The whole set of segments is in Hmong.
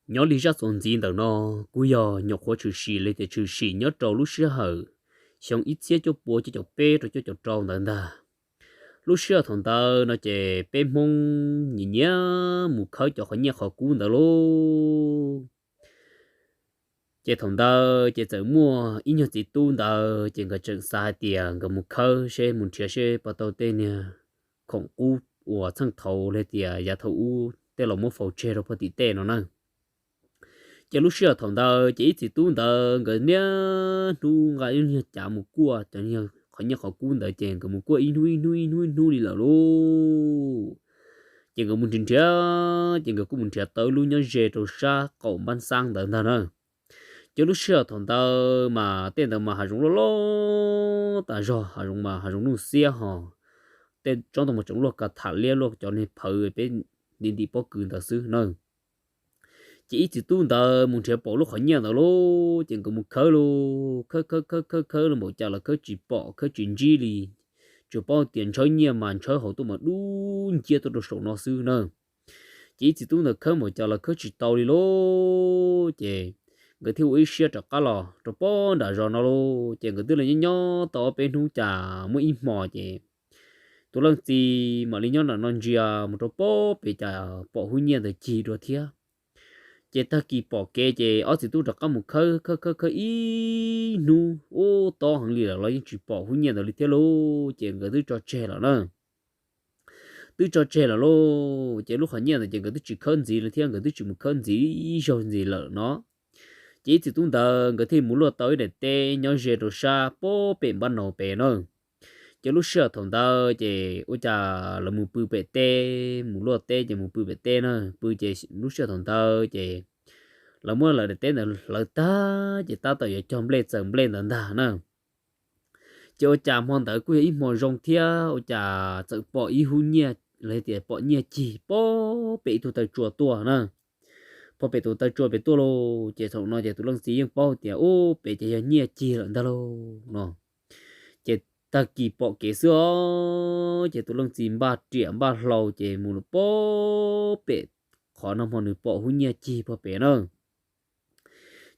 Nyob li zaj txuas ntxiv ntawm no kuj yog nyuam qhuav tshwm sim li tias tshwm sim nyob rau lub sij hawm xyoo ib txhiab cuaj pua cuaj caum peb rau cuaj caum rau ntawd ntag. Lub sij hawm thaum ntawd no ces peb Hmoob nyiam nyiam mus khawb cov qhov nyiaj qhov kub ntawd lauj. Ces thaum ntawd ces txawm muaj ib nyuag txiv tub ntawd ces nkawd tseem xav hais tias nkawd mus khawb seb mus nrhiav seb puas tau tej niag khoom kub uas txheej thaud li tias yav thaum ub tej los muab faus tseg rau pem tim tej no na. Ces lub sij hawm thaum ntawd ces ib txiv tub ntawd nkawd niaj hnub nqa ib nyuag cav mus kuaj cov qhov nyiaj qhov kub ntawd ces nkawd mus kuaj ib hnub ib hnub ib hnub ib hnub li lawm lauj. Ces nkawd mus nrhiav nrhiav ces nkawd kuj mus nrhiav tau ib lub nyob ze rau sab qaum npab xab ntawd ntag na. Ces lub sij hawm thaum ntawd mas tej ntawd mas hav zoov loj loj tas zog, hav zoov mas hav zoov nuj xiab ho, tej tsob ntoo mas tseem luaj ka tham liab luaj cov niag phawv peb nti ntim pob kws ntawd xwb na. Ces ib txiv tub ntawd mus nrhiav pom lub qhov nyiaj ntawd lauj, ces nkawd mus khawb lauj, khawb khawb khawb khawb khawb los npaum cas los khawb tsis pom khawb tsis ntsib li. Tsuas paub tias ntshawb nyiaj mas ntshawb hauv tuaj mas dub nciab tuaj rau saum no xwb na. Ces ib txiv tub ntawd khawb npaum cas los khawb tsis tau li lauj, ces nkawd thiaj ua ib siab rov qab los rau pem nram zos no lauj. Ces nkawd twb los nyob nyob tau ob peb hnub cas muaj ib hmo ces tus leej txiv mam li nyob nram no ntsia mus rau pem pem cas pom hub nyiaj ntawd cig dua thiab. Ces tag kis pom kev ces ob txiv tub rov qab mus khawb khawb khawb khawb ib hnub ub tob heev li lawm los yeej tsis pom hub nyiaj ntawd li thiab lauj, ces nkawd twb tso tseg lawm na. Twb tso tseg lawm lauj, ces lub qhov nyiaj ntawd ces nkawd twb tsis khawb ntxiv li thiab, nkawd twb tsis mus khawb ntxiv ib zaug ntxiv lawm no. Ces ib txiv tub ntawd nkawd thiaj mus luaj tau ib daim teb nyob ze rau sab pem npab no pem na. Ces lub sij hawm thaum ntawd ces ua cas lawv mus pw pem teb, mus luaj teb ces mus pw pem teb na, pw ces lub sij hawm thaum ntawd ces lawv muab lawv daim teb ntawd hlawv tag ces tab tom yuav cog nplej txaws nplej ntawd ntag na. Ces ua cas hmo ntawd kuj yog ib hmo zoo thiab ua cas txawm pom ib hub nyiaj, los tias pom nyiaj cig pem ib tug taw tsua tuaj na. Pom pem tus taw tsua pem tuaj lauj, ces thaum no ces tus leej txiv yeej paub tias ub pem ces yog nyiaj cig lawm ntag lauj no. Ces tag kis pom kev xwb os, ces tus leej txiv npaj riam npaj hlau ces mus pem qhov no hmo nws pom hub nyiaj cig pem na.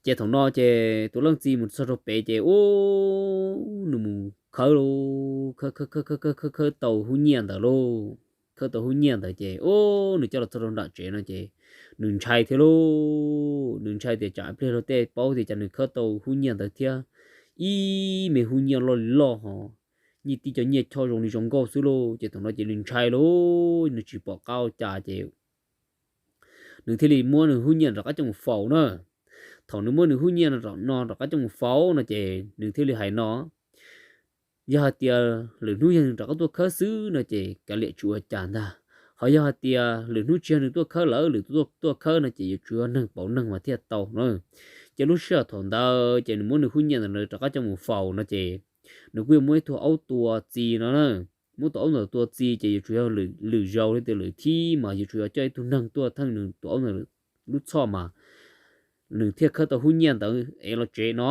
Ces thaum no ces tus leej txiv mus txog rau pem ces ub nws mus khawb lauj, khawb khawb khawb khawb khawb khawb tau hub nyiaj ntawd lauj. Khawb tau hub nyiaj ntawd ces ub nws coj los txog rau nram tsev no ces nws ntshai thiab lauj, nws ntshai tias tsam pliag luag tej paub tias cas nws khawb tau hub nyiaj ntawd thiab, ib me hub nyiaj loj li loj ho, nyiaj tib co nyiaj choj zoo li zoo nkauj xwb lauj. Ces thaum no ces nws ntshai lauj, nws tsis pom qab ua cas ces nws thiaj li muab nws hub nyiaj rov qab coj mus faus na. Thaum nws muab nws hub nyiaj no rov qab coj mus faus no ces nws thiaj li hais no, yog hais tias lwm hnub yog nws rov qab tuaj khawb xwb no ces kav liam tsis ua cas ntag, ho yog hais tias lwm hnub tsis yog nws tuaj khawb lawm, lwm tus tuaj khawb no ces yuav tsum yog neeg pauv neeg mas thiaj tau na. Ces lub sij hawm thaum ntawd ces nws muab nws hub nyiaj ntawd rov qab coj mus faus no ces nws kuj yuav muab ib tug aub tua txi no na. Muab tus aub ntawd tua txi ces yuav tsum yog lwm zaus li tias lwm thib mas yuav tsum yog coj ib tug neeg tuaj theej nws tus aub ntawd lub txhoj mas nws thiaj khawb tau hub nyiaj ntawd ev los tsev no.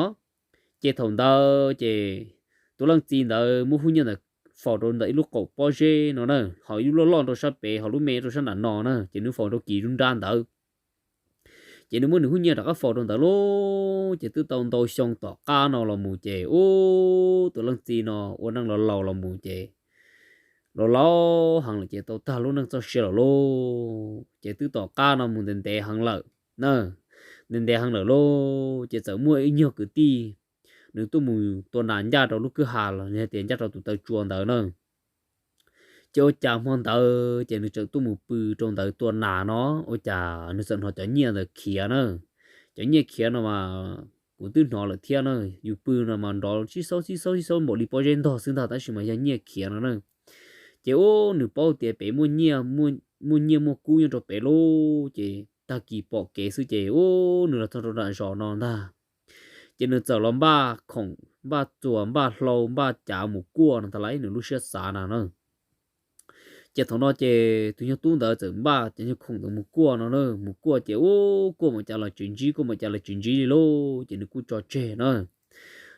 Ces thaum ntawd ces tus leej txiv ntawd muab hub nyiaj ntawd faus rau ntawm ib lub qaum pob zeb no na, ho ib lub loj loj rau sab pem ho lub me rau sab nram no na, ces nws faus rau kis zub nrab ntawd. Ces nws muab nws hub nyiaj rov qab faus rau ntawd lauj, ces twb tau ntau xyoo tom qab no los mus ces ub tus leej txiv no ua neej los laus los mus ces los laus heev lawm ces tau tag lub neej txoj sia lawm lauj. Ces twb tom qab no mus ntev ntev heev lawm na, ntev ntev heev lawm lauj, ces txawm muaj ib nyuag kwv tij nws tuaj mus tua nas ncaj rau lub kwj ha los yog tias ncaj rau tus taw tsua ntawd na. Ces ua cas hmo ntawd ces nws txawm tuaj mus pw rau ntawd tua nas no, ua cas nws txawm hnov cov nyiaj ntawd khiav na. Cov nyiaj khiav no mas kuv twb hnov lawm thiab na, yus pw no mas nrov sib xaub sib xaub sib xaub npaum li pob zeb ntog xwb ntag, tab sis mas yog nyiaj khiav no na. Ces ub nws paub tias pem muaj nyiaj, muaj nyiaj muaj kub nyob rau pem lauj, ces tag kis pom kev xwb ces ub nws los txog rau nram zos no ntag. Ces nws txawm los npaj khoom npaj txuas npaj hlau npaj cav mus kuaj no tas lais nws lub siab xav na na. Ces thaum no ces tus nyuag tub ntawd txawm npaj cov nyuag khoom ntawd mus kuaj no na, mus kuaj ces ub kuaj npaum cas los tsis ntsib, kuaj npaum cas los tsis ntsib li lauj, ces nws kuj tso tseg na.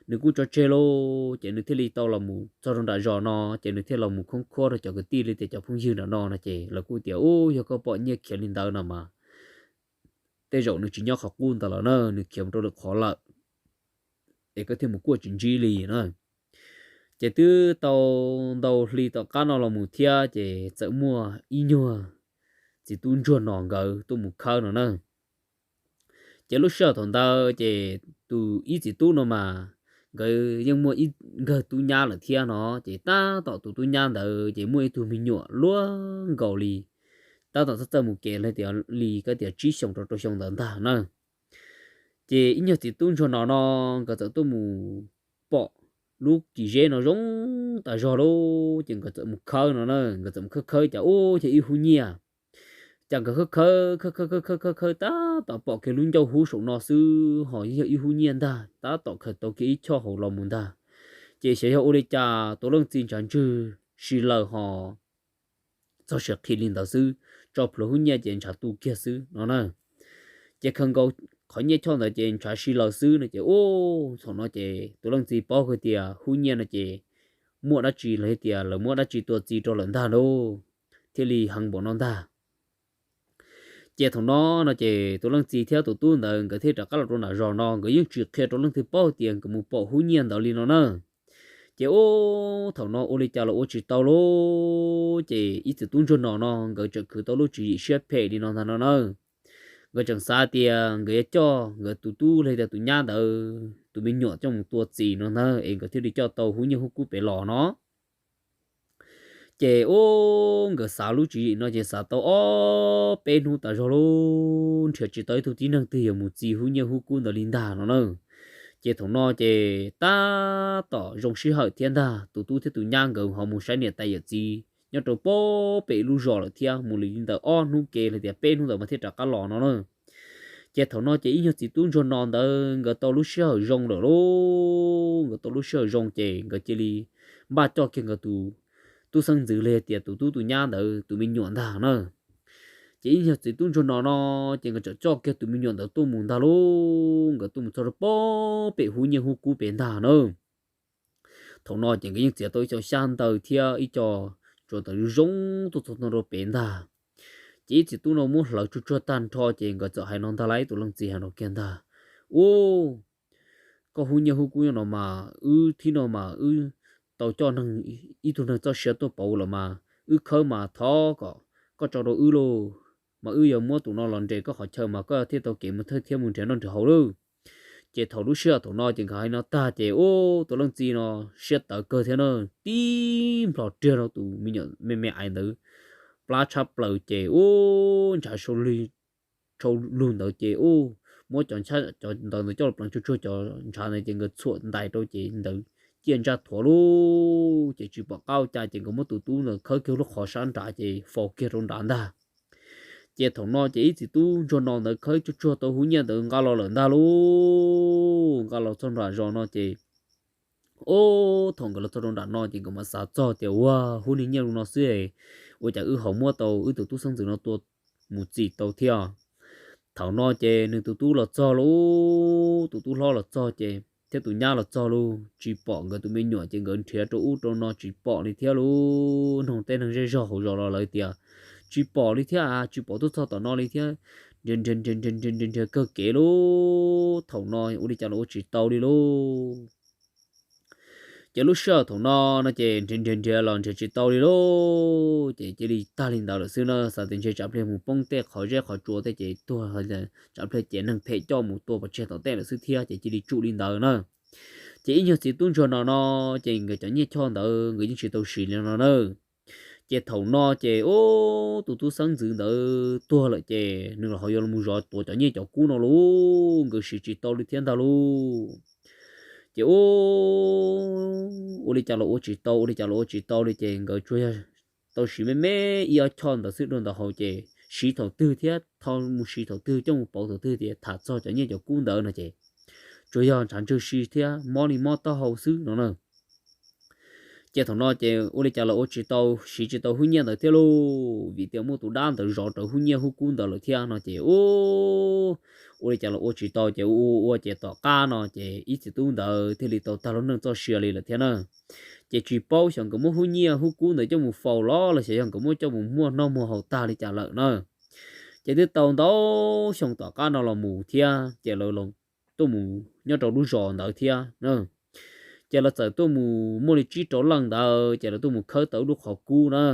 Nws kuj tso tseg lauj, ces nws thiaj li tau los mus txog rau nram zos no, ces nws thiaj los mus khoob khuab rau cov kwv tij li tias cov phooj ywg nram no no, ces lawv kuj tias ub yog koj pom nyiaj khiav li ntawd no mas tej zaum nws tsis nyob qhov qub ntawd lawm na, nws khiav mus rau lwm qhov lawm, es koj thiaj mus kuaj tsis ntsib li na. Ces twb tau ntau hli tom qab no los mus thiab ces txawm muaj ib nyuag txiv tub ntsuag no nkawd tuaj mus khawb no na. Ces lub sij hawm thaum ntawd ces tus ib txiv tub no mas nkawd yeej muaj ib nkawg tub nyab lawm thiab no, ces tab tom tus tub nyab ntawd ces muaj ib tug me nyuam luaj nkaus li, tab tom txawj txawj mus kev li tias li koj tias tsib xyoos rau rau xyoo ntawd ntag na. Ces ib nyuag txiv tub ntsuag no no nkawd txawm tuaj mus pom lub kis zeb no zoo tas zog lauj, ces nkawd txawm mus khawb no na, nkawd txawm mus khawb khawb cas ub yog ib hub nyiaj. Cas nkawd khawb khawb khawb khawb khawb khawb khawb khawb tab tom pom kiag lub ncauj hub saum no xwb ho yog ib hub nyiaj ntag, tab tom khaws tau kiag ib choj hauv los mus ntag. Ces xyov yog ua li cas tus leej txiv ntshav ntswg si laws ho txog siav qhi li ntawd xwb, tso plhuav hub nyiaj ces ntshav tu kiag xwb no na. Ces khaws nkaus qhov nyiaj choj ntawd ces ntshav si laws xwb no ces ub, thaum no ces tus leej txiv paub hais tias hub nyiaj no ces muaj dab tsi los hais tias lawv muab dab tsi tua txi rau lawm ntag lauj, thiaj li heev npaum no ntag. Ces thaum no no ces tus leej txiv thiab tus tub ntawd nkawd thiaj rov qab los rau nram zos no, nkawd yeej tsis qhia rau leej twg paub tias nkawd mus pom hub nyiaj ntawd li no na. Ces ub, thaum no ua li cas los ua tsis tau lauj, ces ib txiv tub ntsuag no no nkawd tseem khwv tau lub tswv yim siab phem li no ntag no na. Nkawd tseem xav tias nkawd yuav coj nkawd tus tub los tias tus nyab ntawd tus me nyuam coj mus tua txi no ntag es nkawd thiaj li coj tau hub nyiaj hub kub pem los no. Ces ub, nkawd xav lub tswv yim no ces xav tau ob peb hnub tas zog lauj, nrhiav tsis tau ib tug tib neeg twg yuav mus txi hub nyiaj hub kub ntawd li ntag no na. Ces thaum no ces tab tom zoo sij hawm thiab ntag, tus tub thiab tus nyab nkawd ho mus saib niam tais yawm txiv nyob rau pem lub zos lawm thiab, mus li ntawm ob hnub ke los tias peb hnub ntawd mas thiaj rov qab los no na. Ces thaum no ces ib nyuag txiv tub ntsuag no ntawd nkawd tau lub sij hawm zoo lawm lauj, nkawd tau lub sij hawm zoo ces nkawd cia li npaj coj kiag nkawd tus tub xeeb ntxwv los tias tus tub tus nyab ntawd tus me nyuam ntag na. Ces ib nyuag txiv tub ntsuag no no ces nkawd txawm coj kiag tus me nyuam ntawd tuaj mus ntag lauj, nkawd tuaj mus txog rau pem hub nyiaj hub kub pem ntag na. Thaum no ces nkawd yeej txiav tau ib co xyab ntawv thiab ib co tsuas tawm zoo tuaj txog ntua rau pem ntag. Ces ib txiv tub no muab hlawv tsuag tsuag tag nrho ces nkawd txawm hais no ntag lauj, tus leej txiv hais no kiag ntag, ub, koj hub nyiaj hub kub no mas wb thib no mas wb tau coj neeg, ib tug neeg txoj sia tuaj pauv lawm mas wb khawb mas thov kom koj tso rau wb lauj, mas wb yuav muab tus no los nres koj qhov chaw mas koj thiaj tau kev mus thawj thiab mus nrhiav noj nrhiav haus lauj. Ces thaum lub sij hawm thaum no ces nkawd hais no tag ces ub, tus leej txiv no siab tawv kawg thiab na, tib nplhos riag rau tus me nyuam me me ais ntawd plab tshab plaws ces ub, ntshav sau lug ntawd ces ub, muab cov ntawd coj los pleev tsuag tsuag cov ntshav ntawd ces nkawd txhuam ntais rau ces ntawd ciaj ntsaj thuav lauj, ces tsis pom qab ua cas ces nkawd muab tus tub ntawd khawb kiag lub qhov sab nrad ces faus kiag rau nrad ntag. Ces thaum no ces ib txiv tub ntsuag no ntawd khawb tsuag tsuag tau hub nyiaj ntawd nqa los lawm ntag lauj, nqa los txog nram zos no ces ub, thaum nkawd los txog rau nram no ces nkawd mam xav txog tias ua, hub niag nyiaj li no xwb, ua cas wb ho muab tau wb tus tub xeeb ntxwv no tua mus txi tau thiab. Thaum no ces nws tus tub los txog lauj, tus tub hlob los txog ces thiab tus nyab los txog lauj, tsis pom nkawd tus me nyuam ces nkawd nrhiav rau ub rau no tsis pom li thiab lauj, nug tej neeg zej zog hauv zos los lawv tias tsis pom li thiab, tsis pom tuaj txog tom no li thiab, nrhiav nrhiav kawg kev lauj, thaum no ua li cas los ua tsis tau li lauj. Ces lub sij hawm thaum no no ces nrhiav nrhiav nrhiav los nrhiav tsis tau li lauj, ces cia li tag li ntawd lawm xwb na, xav tias ntshe tsam pliag mus poob tej qhov zeb qhov tsua tej ces tuag, tsam pliag ces neeg phem coj mus tua pov tseg tom tej lawm xwb thiab ces cia li tsum li ntawd na. Ces ib nyuag txiv tub ntsuag no no ces nkawd cov nyiaj choj ntawd nkawd yeej tsis tau siv li no na. Ces thaum no ces ub, tus tub xeeb ntxwv ntawd tuag lawm ces nws los ho yuav mus zov tuav cov nyiaj cov kub no lauj, nkawd siv tsis tau li thiab ntag lauj. Ces ub, ua li cas los ua tsis tau, ua li cas los ua tsis tau li ces nkawd tsuas yog tau siv me me ib ob choj ntawd xwb rau ntawd hauv ces siv thaum twg thiab tho mus siv thaum twg coj mus pauv thaum twg tias tham txog cov nyiaj cov kub ntawd no ces tsuas yog ntshav ntswg si thiab mob li mob taub hau xwb no na. Ces thaum no ces ua li cas los ua tsis tau, siv tsis tau hub nyiaj ntawd thiab lauj, vim tias muaj tus dab ntawd zov rawv hub nyiaj hub kub ntawd lawm thiab no ces ub, ua li cas los ua tsis tau ces ua ua ces tom qab no ces ib txiv tub ntawd thiaj li tau tag lub neej txoj sia li lawm thiab na. Ces tsis paub xyov nkawd muab hub nyiaj hub kub ntawd coj mus faus los los xyov yog nkawd muab coj mus muag noj muag haus tag li cas lawm na. Ces twb tau ntau xyoo tom qab no los mus thiab ces lawv tuaj mus nyob rau lub zos ntawd thiab na. Ces lawv txawm tuaj mus muaj li tsib rau leej ntawd ces lawv tuaj mus khawb tau lub qhov kub na.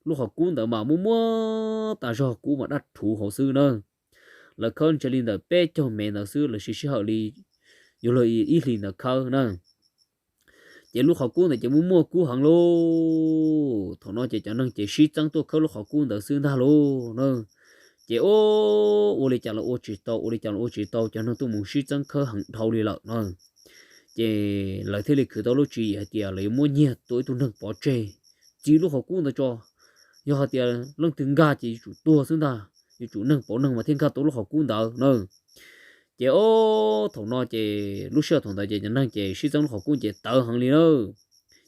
Lub qhov kub ntawd mas muaj muaj tas zog kub mas daj rhuv hauv xwb na. Lawv khawb ntshe li ntawm peb caug mev ntawd xwb, lawv siv sij hawm li yuav luag ib hlis ntawd khawb na. Ces lub qhov kub ntawd ces muaj muaj kub heev lauj. Thaum no ces cov neeg ces sib txeeb tuaj khawb lub qhov kub ntawd xwb ntag lauj na. Ces ua li cas los ua tsis tau, ua li cas los ua tsis tau, cov neeg tuaj mus sib txeeb khawb heev dhau li lawm na. Ces lawv thiaj li khwv tau lub tswv yim hais tias lawv yuav muab nyiag tua ib tug neeg pov tseg, txiv lub qhov kub ntawd tso. Yog hais tias leej twg nkag ces yuav tsum tuag xwb ntag, yuav tsum neeg pauv neeg mas thiaj nkag tau lub qhov kub ntawd na. Ces o, thaum no ces lub sij hawm thaum ntawd ces cov neeg ces sib txeeb lub qhov kub ces tawv heev li na.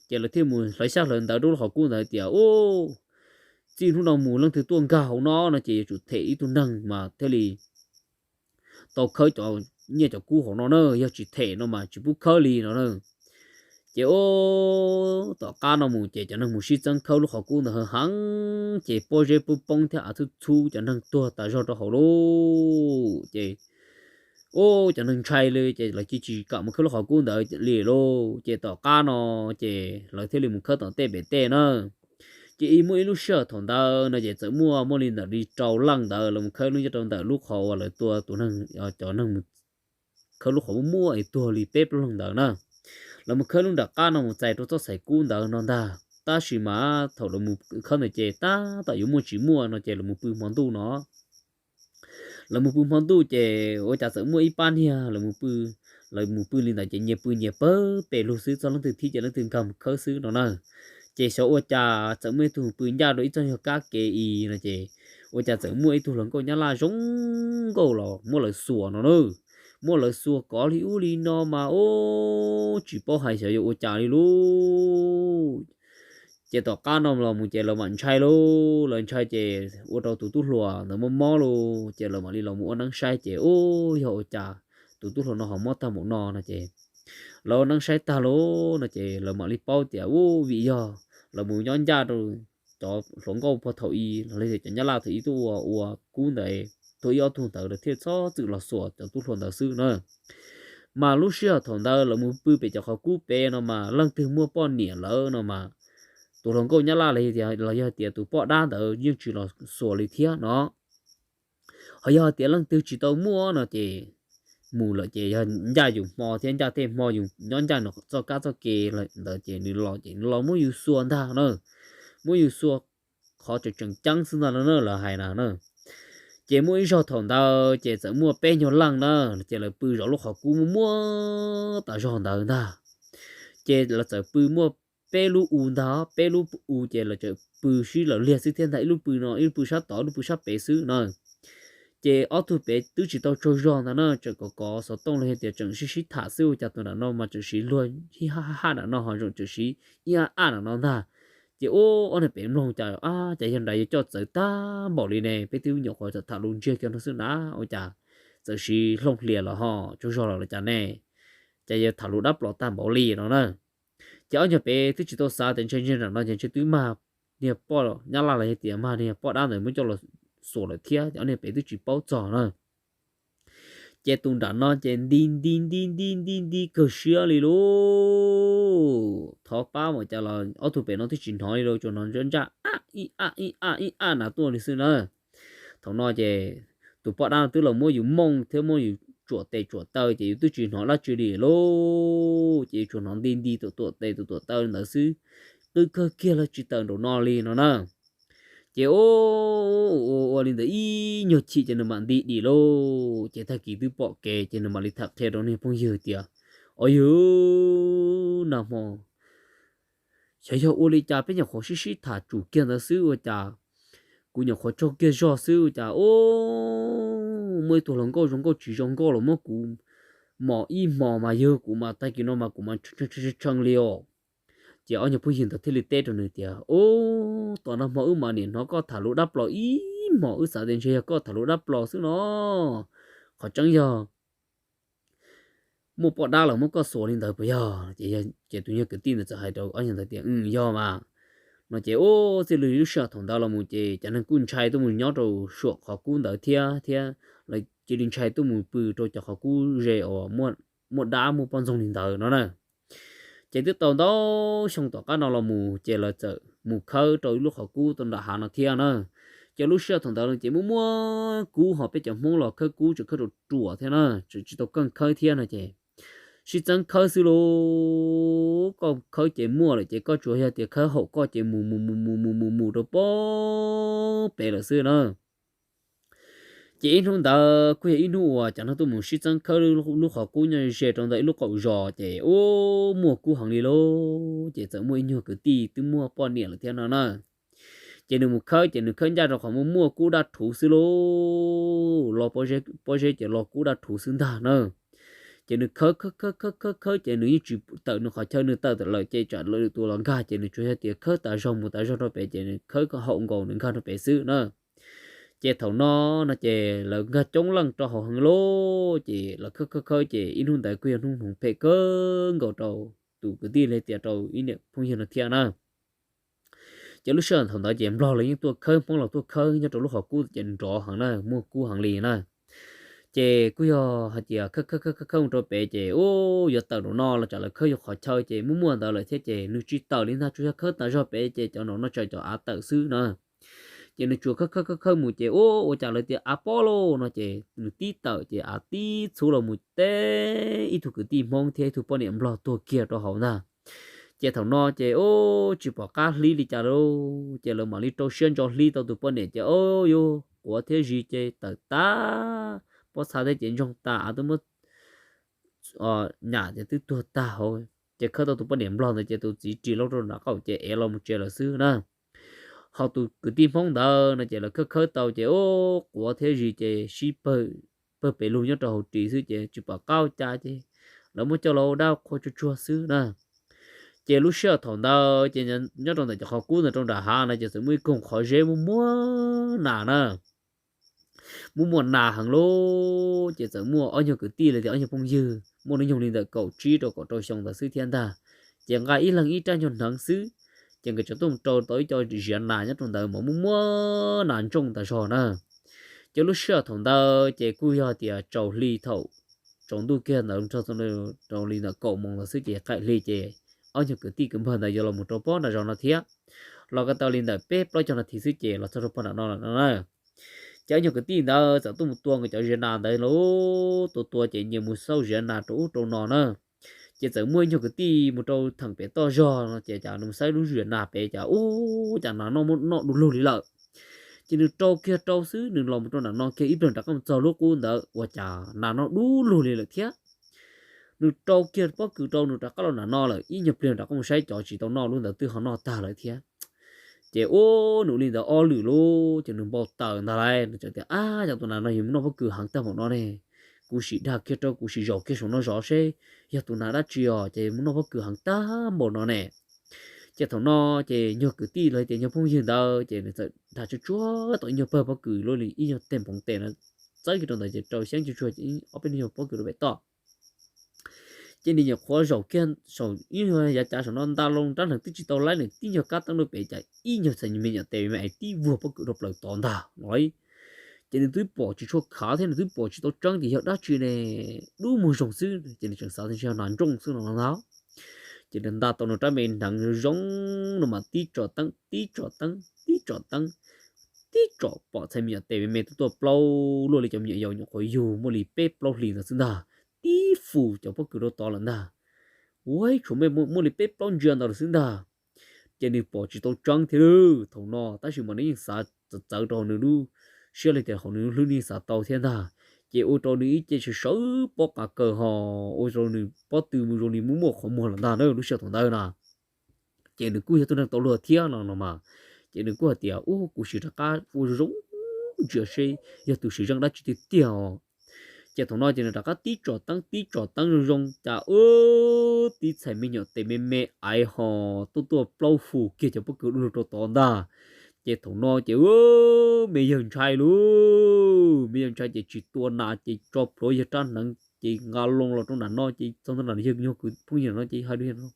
Ces lawv thiaj mus hlawv xyab hlawv ntawv rau lub qhov kub ntawd tias, u, txij hnub no mus leej twg tuaj nkag hauv no no ces yuav tsum them ib tug neeg mas thiaj li tau khawb cov nyiaj cov kub hauv no na, yog tsis them no mas tsis pub khawb li no na. Ces o, tom qab no mus ces cov neeg mus sib txeeb khawb lub qhov kub ntawd heev heev ces pob zeb poob poob thiab av txhub txhub, cov neeg tuag tas zog rau hauv lauj. Ces o, cov neeg ntshai li ces lawv cia tsis kam mus khawb lub qhov kub ntawd li lauj. Ces tom qab no ces lawv thiaj li mus khawb tom tej pem tej na. Ces ib muaj ib lub sij hawm thaum ntawd no ces txawm muaj muaj li ntawm li rau leej ntawd lawv mus khawb lub nyob rau ntawm lub qhov uas lawv tua tus neeg, cov neeg mus khawb lub qhov muaj muaj es tuag li peb plaub leeg ntawd na. Lawv mus khawb lub nram qab no mus txais rau txoj xaim kub ntawd no ntag, tab sis mas thaum lawv mus khawb ntawd ces tab tom yuav muaj tsis muaj no ces lawv mus pw hmo ntuj no. Lawv mus pw hmo ntuj ces ua cas txawm muaj ib pab niag lawv mus pw, lawv mus pw li ntawd ces nyias pw nyias pawg pes lug xwb, txog leej twg thib ces leej twg nkag mus khawb xwb no na. Ces xyov ua cas txawm muaj ib tug pw ncaj rau ib txoj nyuag kab ke i no ces ua cas txawm muaj ib tug hluas nkauj Nyab Laj zoo nkauj los muab lawv xuas no na. Muab lawv xuas kov li ub li no mas ub tsis paub hais xyov yuav ua cas li lauj. Ces tom qab no los mus ces lawv mam ntshai lauj, lawv ntshai ces ua rau tus tub hluas ntawd mob mob lauj, ces lawv mam li los mus ua neeb saib ces ub yog ua cas tus tub hluas no ho mob tag npaum no no ces lawv ua neeb saib tag lauj no ces lawv mam li paub tias ub vim yog lawv mus nyob ncaj rau cov hluas nkauj puag thaum i los li cov Nyab Laj thaum i tuaj ua ua kub ntawd, tuag ib ob tug ntawd lawv thiaj txhob txwm los xuas cov tub hluas ntawd xwb na. Mas lub sij hawm thaum ntawd lawv mus pw pem cov qhov kub pem no mas leej twg muaj poj niam lawm no mas tus hluas nkauj Nyab Laj los yog tias tus poj dab ntawd yeej tsis los xuas li thiab no. Ho yog hais tias leej twg tsis tau muaj no ces mus lawm ces yog ncaj yus hmo thiab ncaj tej hmo yus nyob ncaj nws txoj kab txoj ke ntawd ces nws los ces nws los muab yus xuas ntag na. Muab yus xuas qhov tseem tseem ceeb xwb ntag no na lawv hais na na. Ces muaj ib zaug thaum ntawd ces txawm muaj peb nyuag leej na, ces lawv pw zov lub qhov kub muaj muaj tas zog ntawd ntag. Ces lawv txawm pw muaj peb lub u ntag, peb lub u ces lawv txawm pw sib law liag xwb thiab ntag, ib lub pw no ib lub pw sab tod ib lub pw sab pem xwb na. Ces ob tug pem twb tsis tau tsaug zog ntag na, tseem kov kov xov tooj los yog tias tseem sib sib tham xwb ua cas tus nram no mas tseem siv luag hib haj haj nram no ho zoo tseem siv ib a a nram no ntag. Ces ub ob niag pem mloog cas a cas yog nrad yuav coj txawv tag npaum li ne, peb twb nyuam qhuav tham lus ntsiag kiag no xwb na ua cas txawm siv hlooj hlias los ho tsaug zog los los cas ne, cas yuav tham lus dab plos tag npaum li no na. Ces ob nyuag pem twb tsis tau xav tias ntshe ntshe nram no ces ntshe twb mag niag poj Nyab Laj los yog tias mag niag poj dab ntawd muab coj los xuas lawm thiab ces ob niag pem twb tsis paub txog na. Ces tus nram no ces nti nti nti nti nti nti kawg siab li lauj. Thov pab mas cas los ob tug pem no twb tsis hnov li lauj, tsuas hnov ntsaj ntsaj a ib a ib a ib a na tuaj li xwb na. Thaum no ces tus poj dab no twb los muab yus mooj thiab muab yus tsuam tes tsuam taw ces yus twb tsis hnov dab tsi li lauj, ces yus tsuas hnov nti nti tuam tuam tes tuam tuam taw ntawd xwb. Qw kawg kiag los tsis tawm nraum no li no na. Ces ua ua li ntawd ib nyuag chim ces nws mam nti dim lauj, ces tag kis twb pom kev ces nws mam li tham qhia rau niag phooj ywg tias, o yog nag hmo xyov yog ua li cas peb nyuam qhuav sib sib tham tsum kiag ntawd xwb ua cas kuv nyuam qhuav tsaug kiag zog xwb ua cas muaj ib tug hluas nkauj zoo nkauj tsis zoo nkauj los muab kuv mos ib hmos mas yog kuv mas tag kis no mas kuv mas tshee li os. Ces ob nyuag phooj ywg ntawd thiaj li teb rau nws tias, ub, tom nag hmo wb mas niam hnov koj tham lus dab plos ib hmos, wb xav tias ntshe yog koj tham lus dab plos xwb no, qhov tseeb yog muaj poj dab los muab koj xuas li ntawd puas yog? Ces tus nyuag kwv tij ntawd txawm hais rau ob nyuag ntawd tias, yog mas, No ces ua txij li lub sij hawm thaum ntawd los mus ces cov neeg kuj ntshai tuaj mus nyob rau saum qhov kub ntawd thiab thiab lawv cia li ntshai tuaj mus pw rau cov qhov kub ze uas muaj dab muaj poj ntxoog li ntawd no na. Ces twb tau ntau xyoo tom qab no los mus ces lawv txawm mus khawb rau ib lub qhov kub tau nram hav no thiab na. Ces lub sij hawm thaum ntawd no ces muaj muaj kub ho peb cov Hmoob los khawb kub tseem khawb ruam ruam thiab na, tseem tsis tau keej khawb thiab no ces sib txeeb khawb xwb lauj. Koj khawb ces muaj lawm ces koj tsuas yog tias khawb haum koj ces mus mus mus mus mus mus mus rau pem lawm xwb na. Ces ib hnub ntawd kuj yog ib hnub uas cov neeg tuaj mus sib txeeb khawb lub qhov kub nyob ze rau ntawm ib lub qaum zos ces ua muaj kub heev li lauj. Ces txawm muaj ib nyuag kwv tij twb muaj poj niam lawm thiab no na. Ces nws mus khawb ces nws khawb ncaj rau qhov muaj muaj kub dab rhuv xwb lauj. Los pob zeb ces los kub dab rhuv xwb ntag na. Ces nws khawb khawb khawb khawb khawb ces nws yeej tsis tawm nws qhov chaw, nws tawm lawm ces tsam lawv tus los nkag ces nws tsuas yog tias khawb tas zog mus tas zog rau pem ces nws khawb kom haum nkaus nws nkag rau pem xwb na. Ces thaum no no ces lawv nkag coob leej rau hauv heev lauj, ces lawv khawb khawb khawb ces ib hnub ntawd kuj yog hnub hmoov phem kawg nkaus rau tus kwv tij li tias rau ib niam phooj ywg no thiab na. Ces lub sij hawm thaum ntawd ces Nplog los yeej tuaj khawb, Hmoob los tuaj khawb nyob rau lub qhov kub ces nrov heev na, muaj kub heev li na. Ces kuj yog hais tias khawb khawb khawb khawb mus rau pem ces ua yuav tawm nraum no los tsam lawv khawb yuav qhov chaw ces muaj muaj ntawd lawm thiab ces nws tsis tawm li ntag, tsuas yog khawb tas zog pem ces cov nraum no tsam cov av tawm xwb na. Ces nws tsuas khawb khawb khawb khawb mus ces ua ua cas lawv tias av pob lauj no ces nws tib tawm ces av tib txhub los mus teb ib tug kwv tij Hmoob thiab ib tug poj niam Nplog tuag kiag rau hauv ntag. Ces thaum no ces ua tsis pom qab hlib li cas lauj, ces lawv mam li rau siab ntso hlib tau tus poj niam ces ua yuav quav thiab zis ces tawm tag, pob txha thiab ces ntsoog tag, av twb muab nyam ces twb tuag tag hauv. Ces khawb tau tus poj niam Nplog ntawd ces tus txiv ris lauj rau nram qab ces ev los mus tsev lawm xwb na. Ho tus kwv tij Hmoob ntawd no ces lawv khawb khawb tau ces ua quav thiab zis ces sib pawg pes lug nyob rau hauv ris xwb ces tsis pom qab ua cas ces lawv muab coj los ua dab qhua tsuag tsuag xwb na. Ces lub sij hawm thaum ntawd ces nyob rau ntawm cov qhov kub ntawd rau nram hav no ces txawm muaj ib koog qhov zeb muaj muaj nas na. Muaj muaj nas heev lauj, ces txawm muaj ob nyuag kwv tij los tias ob nyuag phooj ywg muaj hnub nyoog li ntawm kaum tsib rau kaum rau xyoo ntawd xwb thiab ntag. Ces nqa ib leeg ib rab nyuag hneev xwb, ces nkawd tseem tuaj mus rau tau ib co ziav nas nyob rau ntawd mas muaj muaj nas ntsooj tas zog na. Ces lub sij hawm thaum ntawd ces kuj yog tias tsaus hli thaum tsaus ntuj kiag ntawd rau li ntawm kaum moos ntawd xwb ces qaim hli ces ob nyuag kwv tij kwv npawg ntawd yuav los mus rau pob nram zos no thiab. Los ko taw li ntawm peb plaub caug nas this xwb ces los txog rau pob nram no lawm no na. Ces ob nyuag kwv tij ntawd txawm tuaj mus tua nkawd cov ziav nas ntawd lauj, tua tua ces nyias mus xauj ziav nas rau ub rau no na. Ces txawm muaj ib nyuag kwv tij mus rau theem pem toj zog no ces cas nws mus xauj lub ziav nas pem cas ub cas nas noj muab noj du lug li lawm. Ces nws rau kiag rau xwb, nws los mus rau nram no kiag ib pliag rov qab mus txog lub qub ntawd ua cas nas noj du lug li lawm thiab. Nws rau kiag pob kws rau nws rov qab los nram no lawm, ib nyuag pliag rov qab mus saib cov tsis tau noj lub ntawd twb ho noj tag lawm thiab. Ces ua nws li ntawd ob lwm lauj, ces nws npau taws ntag lauj, nws txawm tias, Ab, cov tus nas no yog mus noj pob kws heev tag npaum no ne. Kuv sim dag kiag rau, kuv sim zaum kiag saum no zov seb yog tus nas dab tsi os, ces mus noj pob kws heev tag npaum no ne. Ces thaum no ces nyuag kwv tij los tias nyuag phooj ywg ntawd ces nws txawm dag tsuag tsuag tau ib nyuag pawg pob kws luaj li ib nyuag teg npoov tes no txawb kiag rau ntawd ces rau xyeeb tsuag tsuag ob peb nyuag pob kws rau pem toj. Ces nws nyuam qhuav zaum kiag saum ib nyuag yav cav saum no nta loo rab hneev twb tsis tau laib, nws tib nyuag kab teeb rau pem cas ib nyuag txhais me nyuam tes me me tib vuag pob kws rau plaws tod ntag no. Ces nws twb pom tsis tshua khav thiab nws twb pom tsis tau tseeb ces yog dab tsi ne, dub muag zoo xwb ces nws tseem xav tias ntshe yog nas ntsooj xwb no ntag. Ces nws nta tau nws rab me hneev zoo no mas tib tsom teeb tib tsom teeb tib tsom teeb, tib tsom pom txhais me nyuam tes me me tuaj tuaj plaub luaj li cov me nyuam yaus nyuam qhuav yug muaj li peb plaub hlis ntawd xwb ntag, tib fus cov pob kws rau tod lawm ntag. Ua ib tshuav me muaj li peb plaub ntsia ntawd lawm xwb ntag. Ces nws pom tsis tau tseeb thiab lawm thaum no tab sis mas nws yeej xav txawv txawv rau hauv nws lub siab li tias hauv nws lub hlwb nws xav tau thiab ntag. Ces ua rau nws ib ce sawv sawv pob qa kaws ho ua rau nws pob tw mus zoo li muaj muaj qhov muag lawm ntag na lub sij hawm thaum ntawd na. Ces nws kuj yog tus neeg tau luag thiab no no mas. Ces nws kuj hais tias, Ub, kuv sim rov qab ua zoo zoo ntsia seb yog tus sim zeej dab tsi tiag tiag os. Ces thaum no ces nws rov qab tib tsom teeb tib tsom teeb zoo zoo cas ub, tib txhais me nyuam tes me me aiv ho tuaj tuaj plaub fus kiag cov pob kws du lug rau tod ntag. Ces thaum no ces me yawg ntshai lauj, me yawg ntshai ces tsis tua nas ces tso plhuav yawg rab hneev ces nqa loo los rau nram no ces txog nram yawg nyuag kwv phooj ywg no ces hais rau yawg no,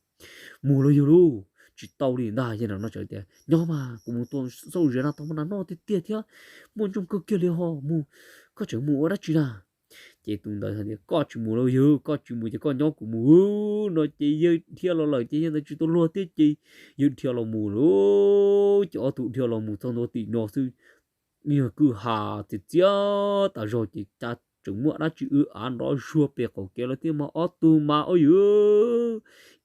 Mus lauj yawg lauj, tsis tau li ntag. Yawg nram no txawm tias, Nyob mas, kuv mus tua xauj ziab na, tau muaj nas noj tiag tiag thiab muaj ntsooj kawg kiag li ho mus, koj tseem mus ua dab tsi na? Ces tus ntawd tias, Koj tsis mus los yawg, koj tsis mus ces koj nyob kuv mus no. Ces yawg dhia los lawm ces yawg ntawd tsis tau luag thiab ces yawg dhia los mus lawm. Ces ob tug dhia los mus txog ntua tim no xwb, ib nyuag kwj ha txias txias tas zog ces cas tseem muaj dab tsi w av nrov zuag pem qaum kev lawm thiab mas ob tug mas ua yawg,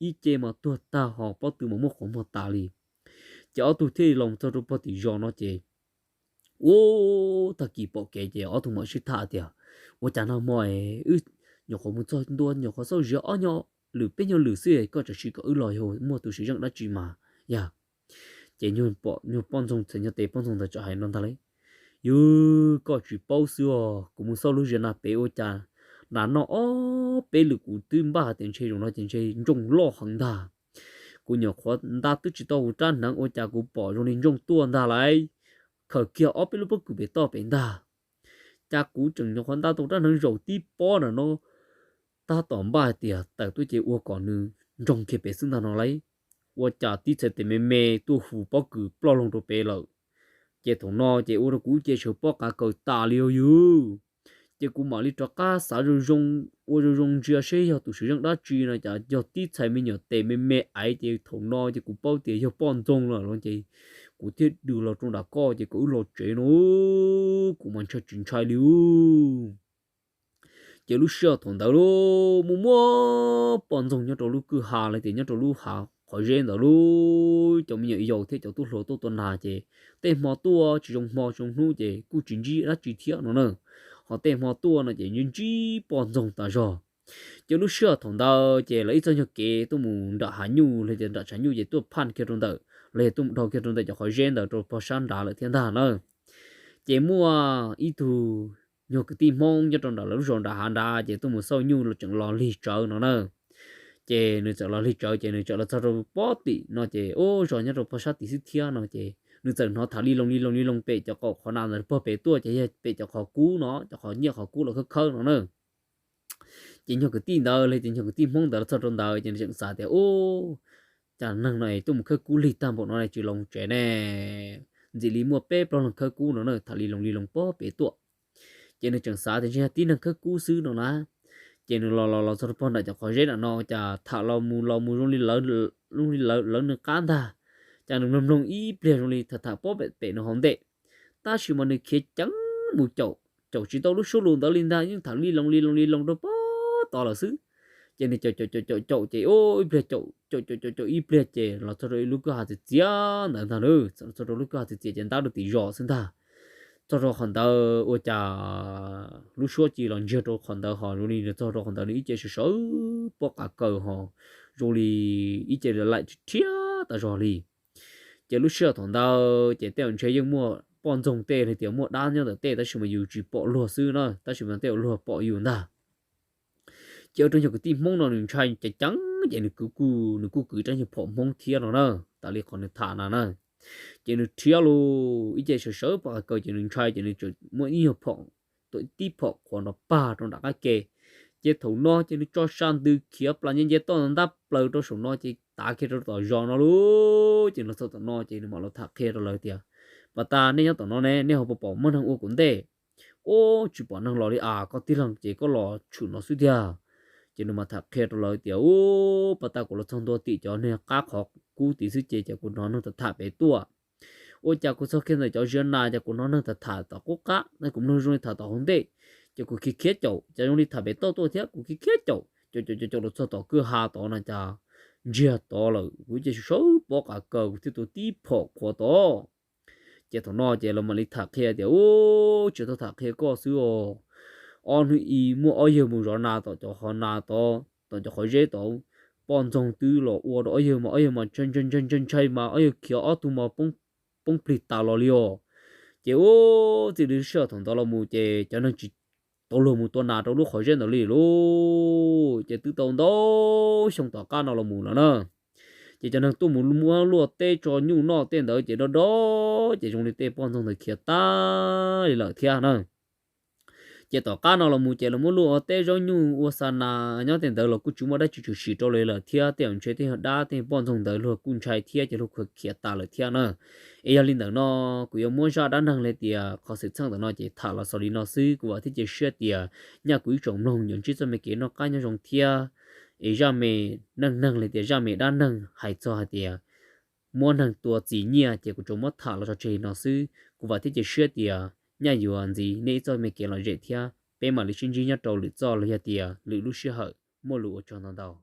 ib ce mas tuag tag ho pob tw mas muaj qhov muag tas li. Ces ob tug thiaj li los txog rau pog tim zos no ces ua tag kis pom kev ces ob tug mam sib tham tias, Ua cas nag hmo wb nyuam qhuav mus txog ntua nyuam qhuav xauj ziab ob nyuag lwm peb nyuag lwm xwb koj tseem sim kom wb los yog muaj tus siv zeej dab tsi mas yog? Ces nyuag poj ntxoog txhais nyuag tes poj ntxoog ntawd txawm hais no ntag lauj, Yawg, koj tsis paub xwb os, kuv mus xauj lub ziab na pem ua cas nas noj ob peb lwm kuv twb npaj hais tias ntshe zaum no ces ntshe ntsooj loj heev ntag. Kuv nyuam qhuav nta twb tsis tau hauv rab hneev ua cas kuv pom zoo li ntsooj tuaj ntag lauj, khaws kiag ob peb lub pob kws pem toj pem ntag. Cas kuv tseem nyuam qhuav nta tau rab hneev zaum tib pob na no tab tom npaj hais tias tawm tuaj ces ua kom nws ntsoog kiag pem xwb ntag no lauj, ua cas tib txhais tes me me tuaj hu pob kws ploj loo rau pem lawm. Ces thaum no ces ua rau kuv ces sawv pob qav kaws tas li os yawg. Ces kuv mam li rov qab xav zoo zoo, ua zoo zoo ntsia seb yog tus siv zeej dab tsi no cas yog tib txhais me nyuam tes me me aiv ces thaum no ces kuv paub tias yog poj ntxoog lawm los ces kuv thiaj dws los rau nram koj ces kom wb los tsev no, kuv mas ntshai tsis ntshai li. Ces lub sij hawm thaum ntawd lub muaj muaj poj ntxoog nyob rau lub kwj ha los tias nyob rau lub hav qhov zeb ntawd lub, cov me nyuam yaus thiab cov tub hluas tuaj tua nas ces tej hmo tuaj tsis zoo hmo tsis zoo hnub ces kuj tsis ntsib dab tsi thiab no na. Ho tej hmo tuaj no ces ntsib ntsib poj ntxoog tas zog. Ces lub sij hawm thaum ntawd ces lawv ib txoj nyuag kev tuaj mus nram hav nyuj los tias nram tshav nyuj ces tuaj phaj kiag rau ntawm los yog tuaj mus dhau kiag rau ntawm cov qhov zeb ntawd rau pog sab nrad lawm thiab ntag na. Ces muaj ib tug nyuag kwv tij Hmoob nyob rau nram lawv lub zos nram hav nrad ces tuaj mus xauj nyuj los tseem los lig tsawv no na. Ces nws txawm los lig tsawv ces nws txawm los txog rau pob tim no ces ub zos nyob rau pog sab tim xwb thiab no ces nws txawm hnov tham li loo li loo li loo pem cov qaum qhov nas ntawd pog pem tuaj ces yog pem cov qhov kub no, cov qhov nyiaj qhov kub los khawb khawb no na. Ces nyuag kwv tij ntawd los tias nyuag kwv tij Hmoob ntawd los txog rau ntawd ces nws tseem xav tias, Ub, cas neeg no es tuaj mus khawb kub lig tag npaum no ne, tsis los tsev ne? Ntxim li muaj peb plaub leeg khawb kub no na, tham li loo li loo pob pem tuaj. Ces nws tseem xav tias ntshe yog tib neeg khawb kub xwb no na. Ces nws los los los txog rau pog nram cov qhov zeb nram no cas tham los mus los mus zoo li lawv, zoo li lawv nws qab ntag. Cas nws mloog mloog ib pliag zoo li tham tham pob pem pem nws hauv ntej, tab sis mas nws khiav ceev mus caum, caum tsis tau lub suab lus ntawd li ntag, yeej tham li loo li loo li loo rau pob tod lawm xwb. Ces nws caum caum caum caum caum ces ib pliag caum caum caum caum caum ib pliag ces los txog rau ib lub kwj ha txias txias ntawd ntag na, txog rau lub kwj ha txias txias ces ntab rau tim zos xwb ntag. Txog rau qhov ntawd ua cas lub suab ci los ntsiag rau qhov ntawd ho zoo li nws txog rau qhov ntawd nws ib ce sawv sawv pob qav kaws ho zoo li ib ce laim rhiab tas zog li. Ces lub sij hawm thaum ntawd ces tej zaum ntshe yeej muaj poj ntxoog tej los tias muaj dab nyob ntawm tej tab sis mas yus tsis pom luag xwb na, tab sis mas tej zaum luag pom yus ntag. Ces ua rau nyuag kwv tij Hmoob no nws ntshai ceev ceev ces nws kuj, nws kuj kwv rab nyuag phom Hmoob thiab no na, tas li qhov nws tham na na. Ces nws rhiab los ib ce sawv sawv pob qav kaws ces nws ntshai ces nws tseem muab ib nyuag phom, tib phom qhuav nrov pag rau nram qab ke. Ces thaum no ces nws tso sa ntws khiav plas nce nce toj ntab plaws rau saum no ces tav kiag rau tom zos no lauj. Ces los txog tom no ces nws mam los tham qhia rau lawv tias, Pas tas nej nyob tom no ne, nej ho puas pom muaj neeg ua kuv ntej? Ub, tsis pom neeg los li as, koj tib leeg ces koj los tshwm no xwb tiag. Ces nws mam tham qhia rau lawv tias, Ub, pas tas kuv los txog ntua tim cov niag qab qhov kub tid xwb ces cas kuv hnov neeg tham tham pem tuaj. Ua cas kuv txog kiag ntawm cov ziav nas ces kuv hnov neeg tham tham tom qub qab, kuv mloog zoo li tham tom hauv ntej. Ces kuv khiav khiav caum, cas zoo li tham pem toj tuaj thiab, kuv khiav khiav caum caum caum caum caum los txog tom kwj ha tod no cas ntsiag tod lawm, kuv ces sawv pob qav kaws kuv thiaj tua tib phom qhuav tod. Ces thaum no ces lawv mam li tham qhia tias, Ub, tsis tau tham qhia koj xwb os. Ob hnub ib muaj ob yawg mus zov nas tom cov qhov nas tod, tom cov qhov zeb tod, poj ntxoog twb los ua rau ob yawg mas ob yawg mas ntshai ntshai ntshai mas ob yawg khiav ob tug mas poob plig tas los li os. Ces ub, txij li sij hawm thaum ntawd los mus ces cov neeg tsis tau luag mus tua nas rau lub qhov zeb ntawd li lauj. Ces twb tau ntau xyoo tom qab no los mus lawm na. Ces cov neeg tuaj mus muab luaj teb tso nyuj noj tej ntawd ces dob dob ces zoo li tej poj ntxoog ntawd khiav tag li lawm thiab na. Ces tom qab no los mus ces lawv muab luaj ua teb zaub nyuj ua xa nas nyob tej ntawd los kuj tsis muaj dab tsi tshwm sim rau li lawm thiab tej zaum ntshe tej yog dab tej poj ntxoog ntawd luag kuj ntshai thiab ces luag kuj khiav tas lawm thiab na. Es yog li ntawm no kuv yuav muab zaj dab neeg li tias qhov xwm txheej ntawm no ces tham los xaus li no xwb. Kuv vam thiab cia siab tias nyaj kuv ib tsoom mloog yuav ntsib txoj me kev noj qab nyob zoo thiab. Es zaj me neej neeg li tias zaj me dab neeg hais txog hais tias muab neeg tua txi nyiaj ces kuv tsuas muab tham los tso tseg li no xwb. Kuv vam thiab cia siab tias nyaj yuav ntxiv nej ib txoj me kev lom zem thiab peb mam li sib ntsib nyob rau lwm txoj los yog tias lwm lub sij hawm. Muaj lus ua tsaug ntau ntau.